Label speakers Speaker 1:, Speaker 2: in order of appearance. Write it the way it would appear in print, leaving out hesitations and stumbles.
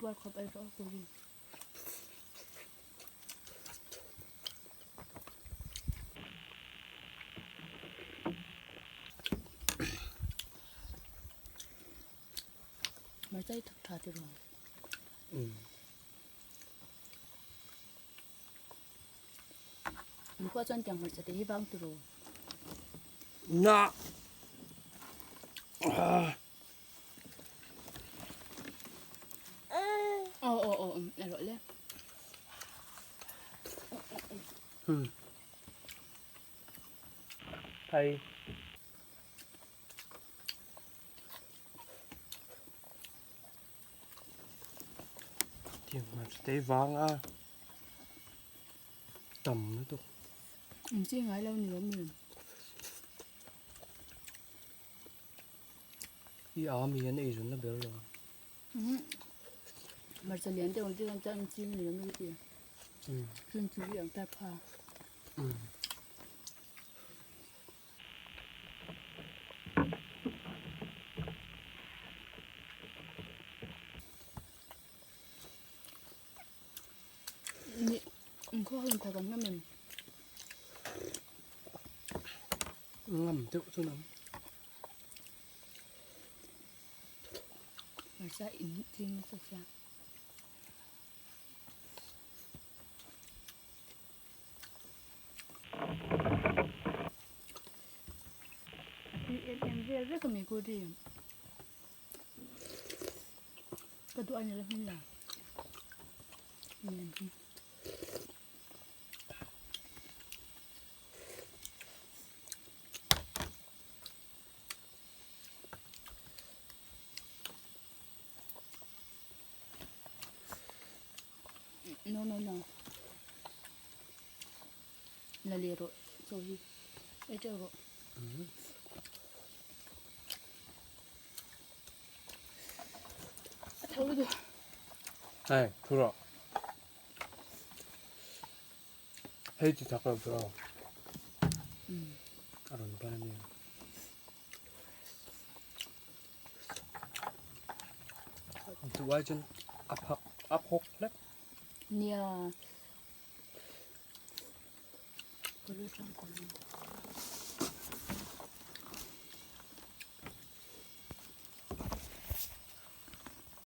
Speaker 1: Puar khawp ei rawh kuri. Hmarcha hi thak tha ti rawh. An khua chuan tiang hmarcha te hi vang ti rawh.
Speaker 2: Na.
Speaker 1: Aw aw aw erawh le.
Speaker 2: Thai. Tiang hmarcha te vang a tam lutuk.
Speaker 1: An chi ngai lo ni lo mi.
Speaker 2: I a mi an ei zun na ber lo.
Speaker 1: Hmarcha lian deuh ang chi chuan an ching ni lo mi ka ti. Chun chu hi ang type kha. Ni khaw hlim thak ang ngam em?
Speaker 2: Ngam deuh chu nam.
Speaker 1: Hmarcha in ching nasa sia. A tui em em vel vek a mi kuri. Ka duh aina la hmin la. Nen hi. No no no. La le rawh chaw hi ei teuh rawh. A tho lutuk.
Speaker 2: Hei thu rawh. Hei ti thak lo chu. A rawn ban a nia. Chu ai chuan a phak a phawk hlek.
Speaker 1: Nia. Ka lu tang ka lu.